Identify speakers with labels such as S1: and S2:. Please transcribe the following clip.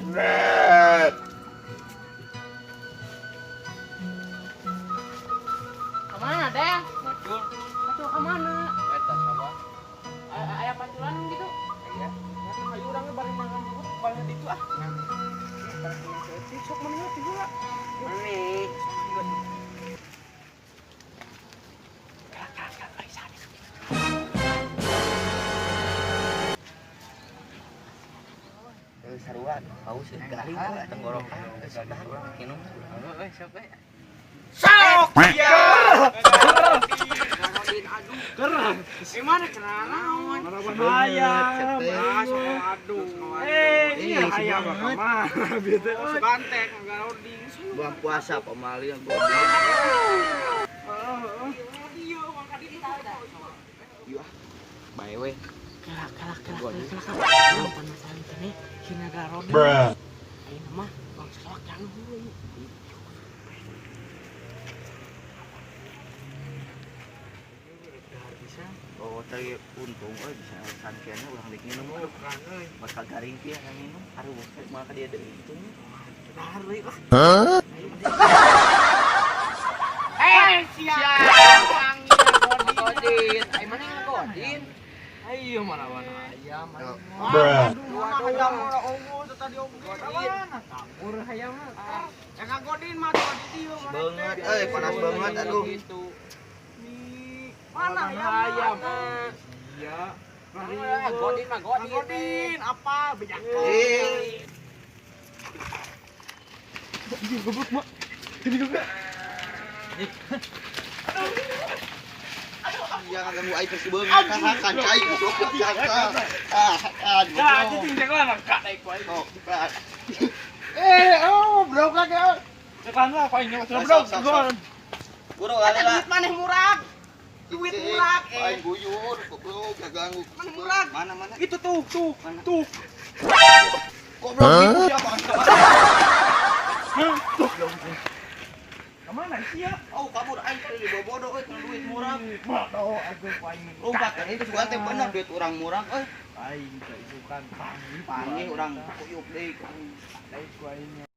S1: Kemana deh? Macul. Macul kemana?
S2: Eta sawah.
S1: Aya paculan gitu?
S2: Iya.
S1: Ayo urangnya bari makan dulu, bari itu ah. Bari sok mana tiga.
S2: Meni. Sarua haus garing tenggorokan geus dahar urang minum. Heuh sok we.
S1: Sok. Ya. Aduh. Gimana cenah naon?
S3: Ayam.
S1: Aduh.
S3: Eh, ayam mah.
S1: Gantek ngaroding.
S2: Buang puasa pamali goblok. Heeh. Bae we.
S1: Kelak kelak kelak kelak. Penasaran teh cenah garoding. Ayeuna mah bang selak jangan hulu.
S2: Oh, tadi untung euy bisa sangkianna urang deuk minum euy. Bakal garing kieu yang minum. Aduh, mah ka dia deui itu.
S1: Dahar deui lah.
S4: Hah?
S1: Eh, sia. Godin. Ai mana yang godin?
S3: Ayo marawan ayam.
S4: Bruh.
S1: Aduh, ungu tadi ungu.
S3: Kabur hayam mah.
S1: Yang ngagodin mah tadi dieu.
S2: Banget euy, panas banget aduh.
S1: Mana ayam?
S3: Iya.
S1: Godin mah godin. Godin apa? Bejak.
S2: Eh.
S3: Anjing goblok mak. Ini goblok.
S2: Jangan ganggu aing geus beungeut. Kahakan cai goblok. Ah, ah,
S3: Nah, anjing ceklan kak naik ku aing.
S2: Oh,
S3: Eh, oh, blok lagi. Ceklan lah aing goblok.
S2: Buru kali lah.
S1: Duit maneh murag. Duit murag eh.
S2: Aing guyur, goblok, ganggu.
S1: Mana murag?
S2: Mana mana?
S1: Itu tuh, tuh, tuh.
S2: Goblok itu siapa?
S3: Tuh. Kemana sih ya?
S2: Oh, kabur aing tadi dibobodo euy kana duit murag.
S3: Bodoh aku aing.
S2: Lompat kan itu sugan teh bener duit urang murag euy.
S3: Aing teh isukan panggih
S2: Panggih urang kuyuk deui.
S3: Deui ku aing.